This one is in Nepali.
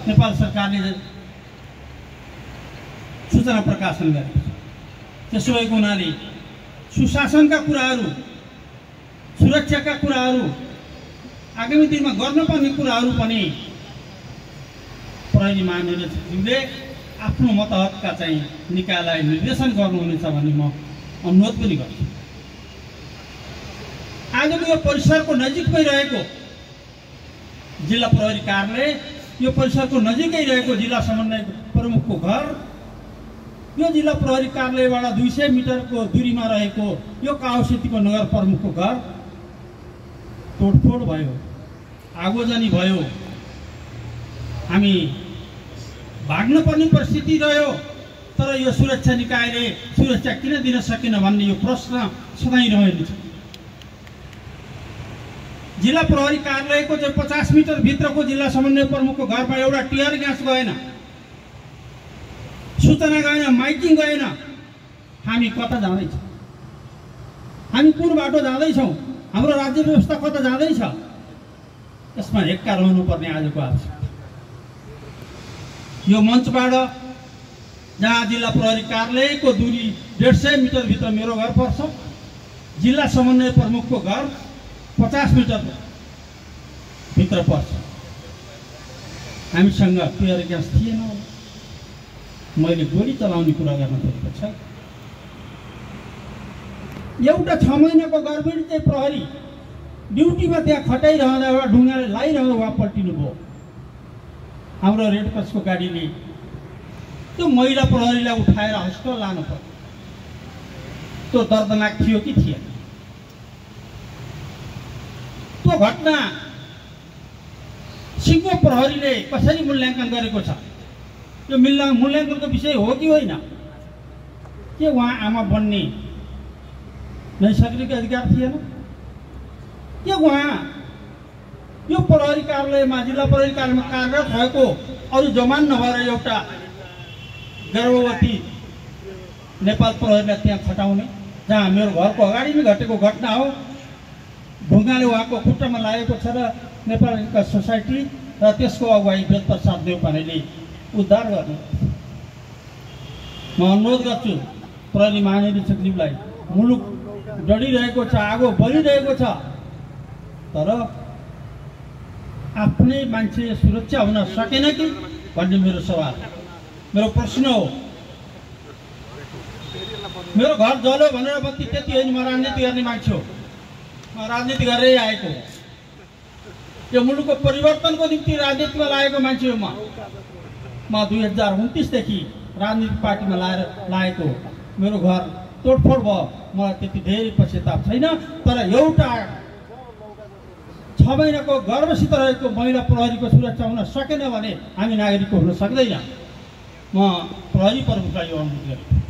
नेपाल सरकारले सूचना प्रकाशन गरेको छ। त्यसो भएको हुनाले सुशासनका कुराहरू, सुरक्षाका कुराहरू, आगामी दिनमा गर्नुपर्ने कुराहरू पनि प्रहरी महानिरीक्षकज्यूले आफ्नो मतहतका चाहिँ निकायलाई निर्देशन गर्नुहुनेछ भन्ने म अनुरोध पनि गर्छु। आजको यो परिसरको नजिकमै रहेको जिल्ला प्रहरी कार्यालय, यो परिसरको नजिकै रहेको जिल्ला समन्वय प्रमुखको घर, यो जिल्ला प्रहरी कार्यालयबाट 200 मिटरको दूरीमा रहेको यो काउसेतीको नगर प्रमुखको घर तोडफोड भयो, आगोजनी भयो, हामी भाग्न पर्ने परिस्थिति रह्यो। तर यो सुरक्षा निकायले सुरक्षा किन दिन सकेन भन्ने यो प्रश्न सधैँ रहेको छ। जिल्ला प्रहरी कार्यालयको चाहिँ 50 मिटर भित्रको जिल्ला समन्वय प्रमुखको घरमा एउटा टियर ग्यास गएन, सूचना गएन, माइकिङ गएन। हामी कता जाँदैछौँ? हामी कुन बाटो जाँदैछौँ? हाम्रो राज्य व्यवस्था कता जाँदैछ? यसमा हेक्का रहनुपर्ने आजको आवश्यकता। यो मञ्चबाट जहाँ जिल्ला प्रहरी कार्यालयको दूरी 150 मिटर भित्र मेरो घर पर्छ, जिल्ला समन्वय प्रमुखको घर 50 मिटर भित्र पर्छ। हामीसँग टियर ग्यास थिएन, मैले गोली चलाउने कुरा गर्न खोजेको छ। एउटा 6 महिनाको गर्भिणी चाहिँ प्रहरी ड्युटीमा त्यहाँ खटाइरहँदा एउटा ढुङ्गाले लाइरहँदा उहाँ पल्टिनु भयो। हाम्रो रेडक्रसको गाडीले त्यो महिला प्रहरीलाई उठाएर हस्पिटल लानु पर्यो। त्यो दर्दनाक थियो कि थिएन? त्यो घटना सिङ्गो प्रहरीले कसरी मूल्याङ्कन गरेको छ? यो मूल्याङ्कनको विषय हो कि होइन? के उहाँ आमा बन्ने नैसर्गिक अधिकार थिएन? के उहाँ यो प्रहरी कार्यालयमा, जिल्ला प्रहरी कार्यालयमा कार्यरत भएको अरू जवान नभएर एउटा गर्भवती नेपाल प्रहरीलाई त्यहाँ खटाउने, जहाँ मेरो घरको अगाडि नै घटेको घटना हो, ढुङ्गाले उहाँको खुट्टामा लागेको छ र नेपाल सोसाइटी र त्यसको अगुवाई वेदप्रसाद देउपानेले उद्धार गर्ने। म अनुरोध गर्छु प्रहरी महानिरीक्षकज्यूलाई, मुलुक डढिरहेको छ, आगो बलिरहेको छ, तर आफ्नै मान्छे सुरक्षा हुन सकेन कि भन्ने मेरो सवाल, मेरो प्रश्न हो। मेरो घर जल्यो भनेर बत्ती त्यति होइन, म राजनीति गर्ने मान्छे हो, म राजनीति गरेरै आएको हो। यो मुलुकको परिवर्तनको निम्ति राजनीतिमा लागेको मान्छे हो। म 2029 देखि राजनीतिक पार्टीमा लागेको हो। मेरो घर तोडफोड भयो, मलाई त्यति धेरै पश्चाताप छैन। तर एउटा 6 महिनाको गर्भसित रहेको महिला प्रहरीको सुरक्षा हुन सकेन भने हामी नागरिक हुन सक्दैन। म प्रहरी प्रमुखलाई यो अनुरोध गर्छु।